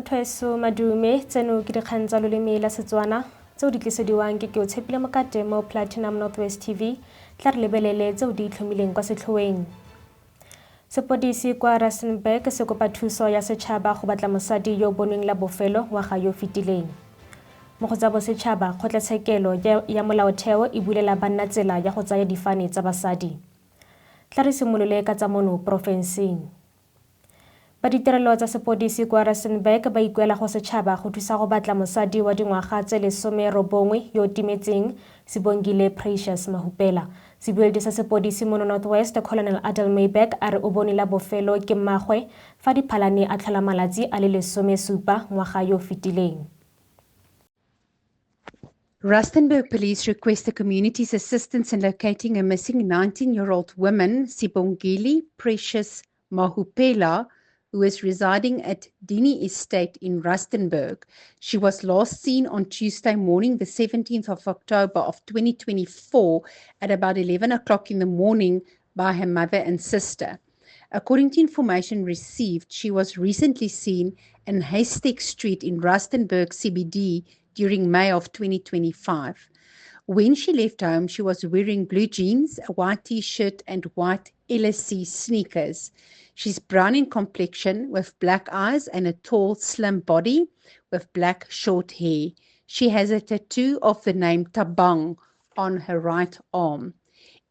Bathweso madume tseno ke dikgang tsa loleme la Setswana tseo di tlisediwang ke ke o tshepile mokate mo Platinum Northwest TV tla re lebelele tseo di itlhomileng kwa setlhoeng. Sepodisi kwa Rustenburg se kopa thuso ya setšhaba go batla mosadi yo o bonweng la bofelo ngwaga yo o fetileng. Mo go tsa bosetšhaba, kgotlatshekelo ya molaotheo e bulela banna tsela ya go tsaya difane tsa basadi. Tla re simolole ka tsa mono porofenseng. Ba ditirelo tsa sepodisi kwa Rustenburg ba ikuela go setšhaba go thusa go batla mosadi wa dingwaga tse 19 yo o timetseng, Sibongile Precious Mahupela. Sebueledi sa sepodisi mono North West, Colonel Adel Mayberg a re o bone la bofelo ke mmagwe fa Diphalane a tlhola malatsi a le 17 ngwaga yo o fetileng. Rustenburg police request the community's assistance in locating a missing 19-year-old woman, Sibongile Precious Mahupela, who is residing at Dini Estate in Rustenburg. She was last seen on Tuesday morning, the 17th of October of 2024, at about 11 o'clock in the morning by her mother and sister. According to information received, she was recently seen in Haystack Street in Rustenburg CBD during May of 2025. When she left home, she was wearing blue jeans, a white t-shirt and white LSC sneakers. She's brown in complexion with black eyes and a tall, slim body with black short hair. She has a tattoo of the name Tabang on her right arm.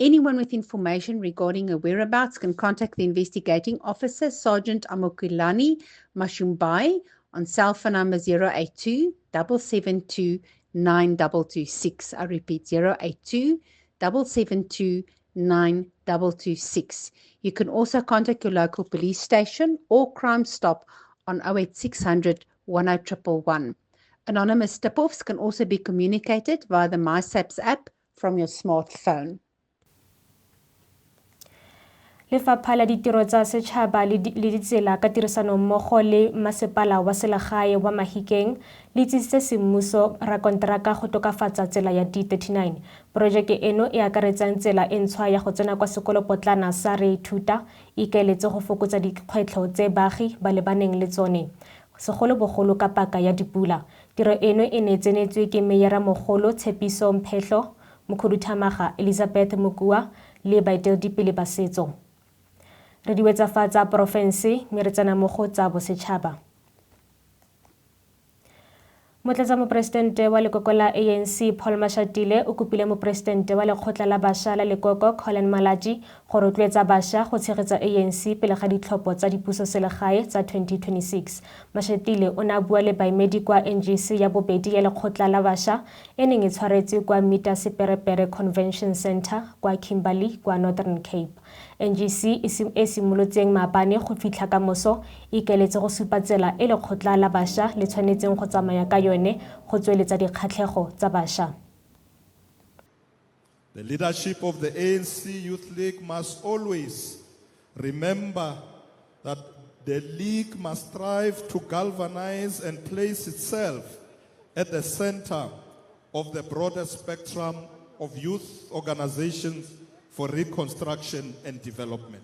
Anyone with information regarding her whereabouts can contact the investigating officer, Sergeant Amokulani Mashumbai, on cell phone number 082 772 9226. I repeat, 082 772 9226. You can also contact your local police station or Crime Stop on 08600 10111. Anonymous tip-offs can also be communicated via the MySAPS app from your smartphone. Lefapha la Ditiro tsa Setšhaba le Ditsela ka tirisanommogo le Masepala wa Selegae wa Mahikeng le itsisitse semmuso rakonteraka go tokafatsa tsela ya D39. Porojeke eno e akaretsang tsela e ntshwa ya go tsena kwa sekolopotlana sa Reithuta e ikaeletse go fokotsa dikgwetlho tse baagi ba lebaneng le tsone segolobogolo ka paka ya dipula. Tiro eno e ne e tsenetswe ke Meyeramogolo Tshepiso Mphehlo, Mokhuduthamaga Elizabeth Mokua le baeteledipele ba setso. Re di wetsa fa tsa porofense mme re tsena mo go tsa bosetšhaba. Motlatsamoporesitente wa lekoko la ANC Paul Mashatile o kopile moporesitente wa lekgotla la bašwa la lekoko Collen Malatji go rotloetsa bašwa go tshegetsa ANC pele ga ditlhopho tsa dipusoselegae tsa 2026. Mashatile o ne a bua le baemedi kwa NGC ya bobedi ya lekgotla la bašwa e neng e tshwaretswe kwa Mita Seperepere Convention Centre kwa Kimberley kwa Northern Cape. NGC e simolotseng maabane go fitlha ka moso e ikaeletse go supa tsela e lekgotla la bašwa le tshwanetseng go tsamaya ka yone go tsweletsa dikgatlhego tsa bašwa. The leadership of the ANC Youth League must always remember that the league must strive to galvanize and place itself at the center of the broader spectrum of youth organizations for reconstruction and development.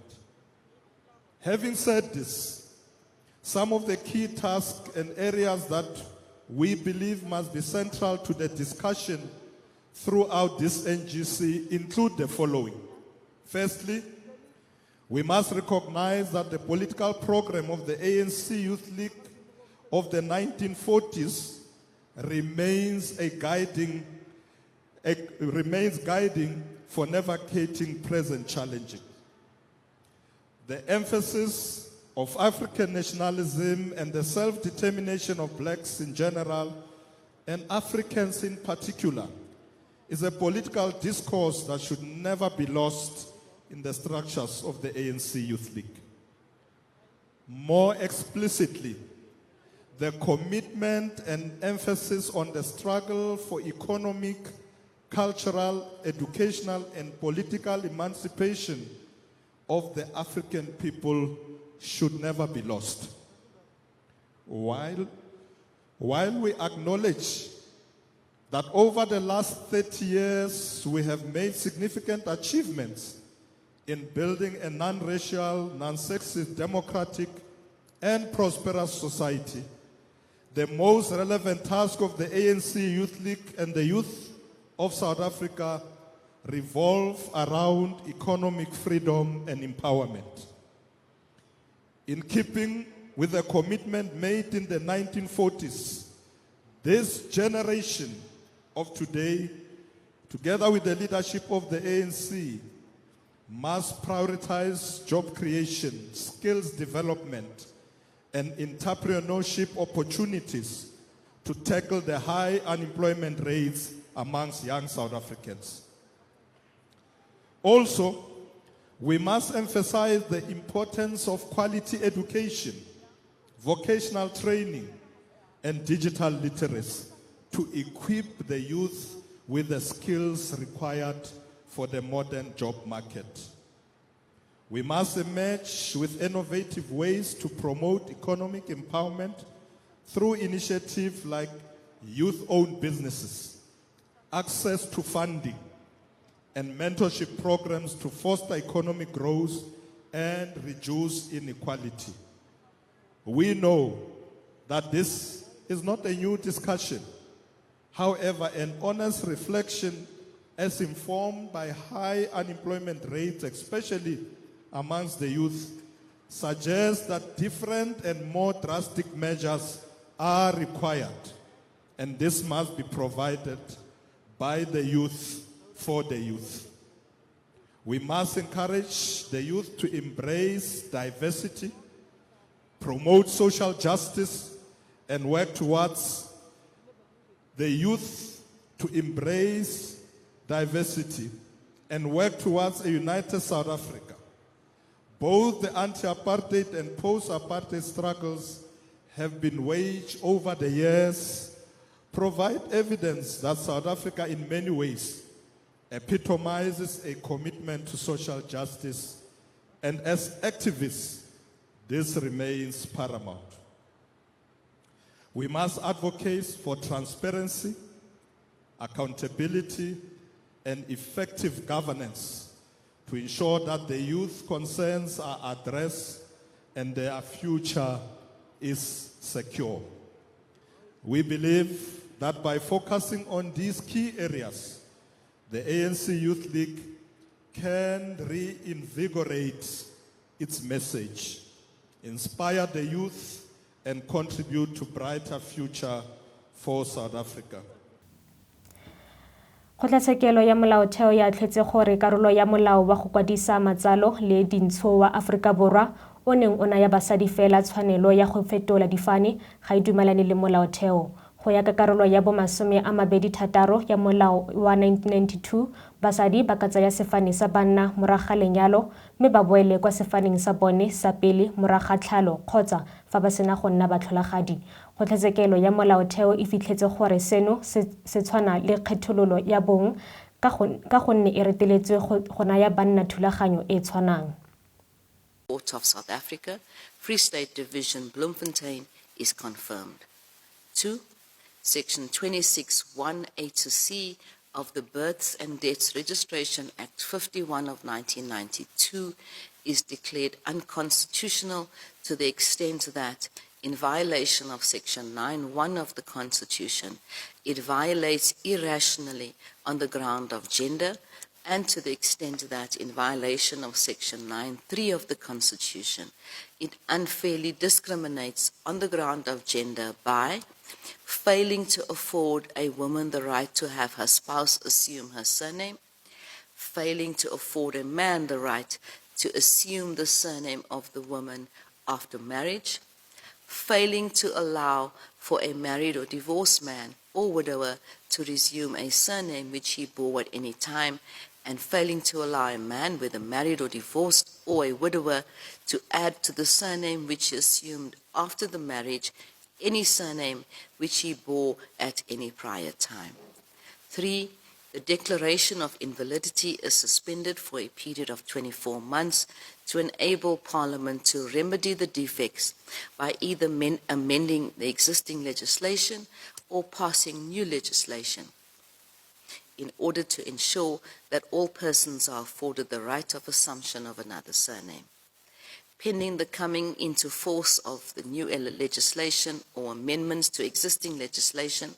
Having said this, some of the key tasks and areas that we believe must be central to the discussion throughout this NGC include the following. Firstly, we must recognize that the political program of the ANC Youth League of the 1940s remains guiding for navigating present challenges. The emphasis of African nationalism and the self-determination of blacks in general and Africans in particular is a political discourse that should never be lost in the structures of the ANC Youth League. More explicitly, the commitment and emphasis on the struggle for economic, cultural, educational, and political emancipation of the African people should never be lost. While we acknowledge that over the last 30 years we have made significant achievements in building a non-racial, non-sexist, democratic, and prosperous society, the most relevant task of the ANC Youth League and the youth of South Africa revolve around economic freedom and empowerment. In keeping with the commitment made in the 1940s, this generation of today, together with the leadership of the ANC, must prioritize job creation, skills development, and entrepreneurship opportunities to tackle the high unemployment rates amongst young South Africans. Also, we must emphasize the importance of quality education, vocational training, and digital literacy to equip the youth with the skills required for the modern job market. We must emerge with innovative ways to promote economic empowerment through initiatives like youth-owned businesses, access to funding, and mentorship programs to foster economic growth and reduce inequality. We know that this is not a new discussion. However, an honest reflection as informed by high unemployment rates, especially amongst the youth, suggests that different and more drastic measures are required, and this must be provided by the youth for the youth. We must encourage the youth to embrace diversity, promote social justice, and work towards the youth to embrace diversity and work towards a united South Africa. Both the anti-apartheid and post-apartheid struggles have been waged over the years, provide evidence that South Africa in many ways epitomizes a commitment to social justice, and as activists, this remains paramount. We must advocate for transparency, accountability, and effective governance to ensure that the youth concerns are addressed and their future is secure. We believe that by focusing on these key areas, the ANC Youth League can reinvigorate its message, inspire the youth, and contribute to brighter future for South Africa. Kgotlatshekelo ya Molaotheo ya atlhotse gore karolo ya Molao wa go Kwadisa Matsalo le Dintsho wa Aforika Borwa o neng o naya basadi fela tshwanelo ya go fetola difane ga e dumalane le Molaotheo. Go ya ka karolo ya bo 26 ya Molao wa 1992, basadi ba ka tsaya sefane sa banna morago ga lenyalo mme ba boele kwa sefaneng sa bone sa pele morago ga tlhalo kgotsa fa ba sena go nna batlholagadi. Kgotlatshekelo ya Molaotheo e fitlhetse gore seno se tshwana le kgethololo ya bong ka gonne e reteletswe go naya banna thulaganyo e e tshwanang. Court of South Africa, Free State Division, Bloemfontein, is confirmed. 2, Section 26(1)(a) to C of the Births and Deaths Registration Act 51 of 1992 is declared unconstitutional to the extent that, in violation of Section 9(1) of the Constitution, it violates irrationally on the ground of gender, and to the extent that, in violation of Section 9(3) of the Constitution, it unfairly discriminates on the ground of gender by failing to afford a woman the right to have her spouse assume her surname, failing to afford a man the right to assume the surname of the woman after marriage, failing to allow for a married or divorced man or widower to resume a surname which he bore at any time, and failing to allow a man, whether married or divorced or a widower, to add to the surname which he assumed after the marriage any surname which he bore at any prior time. 3, the declaration of invalidity is suspended for a period of 24 months to enable Parliament to remedy the defects by either amending the existing legislation or passing new legislation in order to ensure that all persons are afforded the right of assumption of another surname. Pending the coming into force of the new legislation or amendments to existing legislation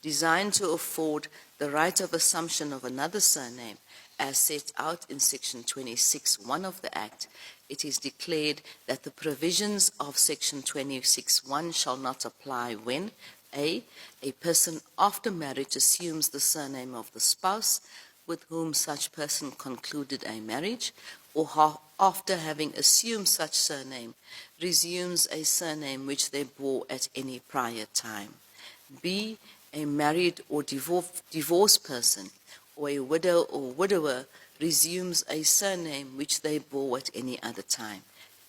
designed to afford the right of assumption of another surname as set out in Section 26(1) of the Act, it is declared that the provisions of Section 26(1) shall not apply when A, a person after marriage assumes the surname of the spouse with whom such person concluded a marriage, or after having assumed such surname, resumes a surname which they bore at any prior time. B, a married or divorced person, or a widow or widower resumes a surname which they bore at any other time.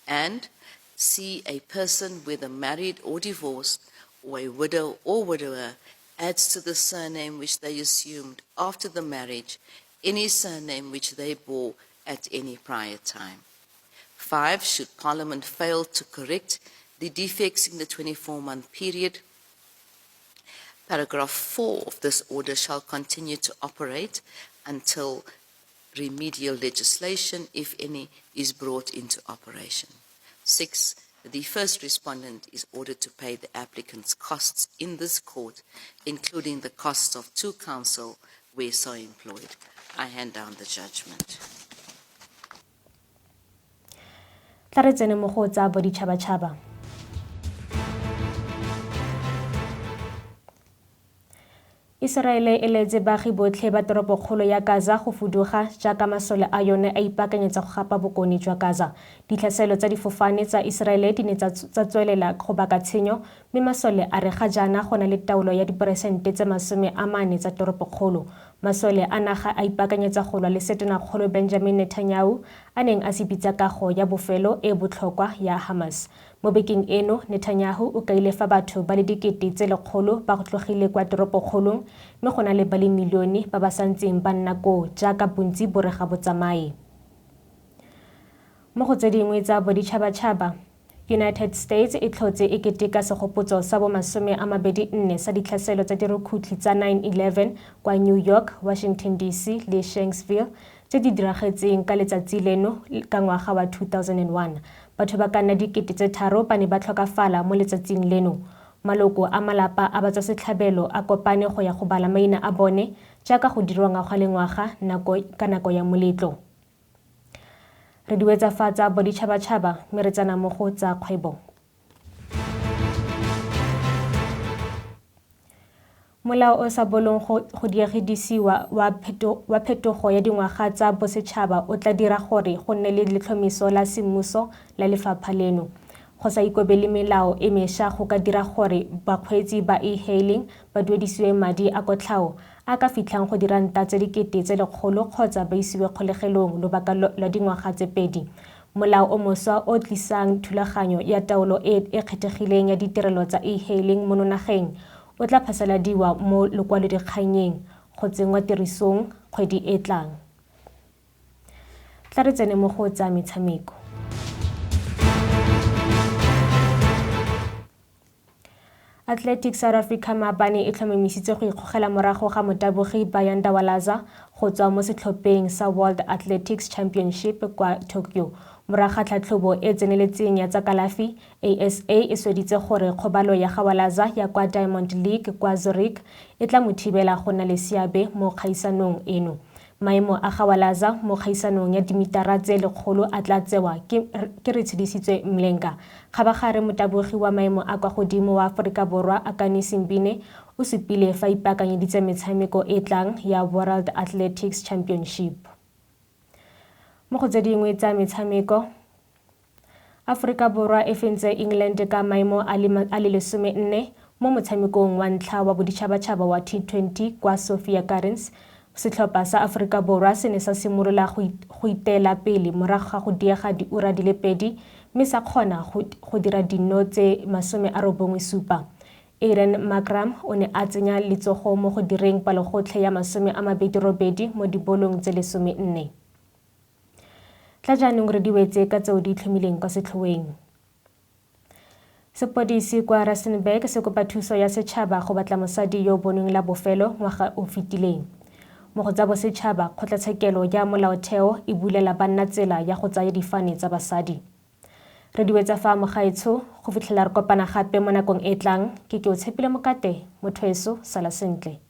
And C, a person, whether married or divorced, or a widow or widower, adds to the surname which they assumed after the marriage any surname which they bore at any prior time. 5, should Parliament fail to correct the defects in the 24-month period, paragraph 4 of this order shall continue to operate until remedial legislation, if any, is brought into operation. 6, the first respondent is ordered to pay the applicant's costs in this court, including the costs of 2 counsel where so employed. I hand down the judgment. Tla re tsene mo go tsa boditšhabatšhaba. Iseraele e laetse baagi botlhe ba toropokgolo ya Gaza go fuduga jaaka masole a yone a ipaakanyetsa go gapa bokone jwa Gaza. Ditlhaselo tsa difofane tsa Iseraele di ne tsa tswelela go baka tshenyo, mme masole a re ga jaana go na le taolo ya diperesente tse 40 tsa toropokgolo. Masole a naga a ipaakanyetsa go lwa le se tonakgolo Benjamin Netanyahu a neng a se bitsa kago ya bofelo e botlhokwa ya Hamas. Mo bekeng eno, Netanyahu o kaile fa batho ba le 100,000 ba tlogile kwa toropokgolong, mme go na le ba le milione ba ba santseng ba nna koo jaaka bontsi bo re ga bo tsamaye. Mo go tse dingwe tsa boditšhabatšhaba, United States e tlhotse e keteka segopotso sa bo 24 sa ditlhaselo tsa dirukhutlhi tsa 9/11 kwa New York, Washington DC le Shanksville tse di diragetseng ka letsatsi leno ka ngwaga wa 2001. Batho ba ka nna 3,000 ba ne ba tlhokafala mo letsatsing leno. Maloko a malapa a batswasetlhabelo a kopane go ya go bala maina a bone jaaka go dirwa ngwaga le ngwaga ka nako ya moletlo. Re duetsa fa tsa boditšhabatšhaba mme re tsena mo go tsa kgwebo. Molao o sa bolong go diegedisiwa wa phetogo ya dingwaga tsa bosetšhaba o tla dira gore go nne le letlhomeso la semmuso la lefapha leno. Go sa ikobele melao e mešwa go ka dira gore bakgweetsi ba e-hailing ba duedisiwe madi a kotlhao a ka fitlhang go diranta tse 100,000 kgotsa ba isiwe kgolegelong lobaka lwa dingwaga tse 2. Molao o mošwa o tlisang thulaganyo ya taolo e e kgethegileng ya ditirelo tsa e-hailing mo nageng o tla phasaladiwa mo lokwalodikgannyeng go tsenngwa tirisong kgwedi e tlang. Tla re tsene mo go tsa metshameko. Athletics South Africa maabane e tlhomamisitse go ikgogela morago ga motabogi Bayanda Walaza go tswa mo setlhopheng sa World Athletics Championship kwa Tokyo. Morago ga tlhatlhobo e tseneletseng ya tsa kalafi, ASA e sweditse gore kgobalo ya ga Walaza ya kwa Diamond League kwa Zurich e tla mo thibela go nna le seabe mo kgaisanong eno. Maemo a ga Walaza mo kgaisanong ya dimitara tse 100 a tla tsewa ke Retshedisitswe Mlenga. Kgabagare motabogi wa maemo a kwa godimo wa Aforika Borwa Akani Simbine o supile fa ipaakanyeditse metshameko e tlang ya World Athletics Championship. Mo go tse dingwe tsa metshameko, Aforika Borwa e fentse England ka maemo a le 14 mo motshamekong wa ntlha wa boditšhabatšhaba wa T20 kwa Sophia Gardens. Setlhopha sa Aforika Borwa se ne sa simolola go iteela pele morago ga go diega diura di le 2 mme sa kgona go dira dino tse 97. Aiden Markram o ne a tsenya letsogo mo go direng palogotlhe ya 28 mo dibolong tse 14. Tla jaanong re di wetse ka tseo di itlhomileng kwa setlhoeng. Sepodisi kwa Rustenburg se kopa thuso ya setšhaba go batla mosadi yo o bonweng la bofelo ngwaga o fetileng. Mo go tsa bosetšhaba, kgotlatshekelo ya molaotheo e bulela banna tsela ya go tsaya difane tsa basadi. Re di wetsa fa mogaetsho go fitlhela re kopana gape mo nakong e tlang ke ke o tshepile mokate motho eso sala sentle.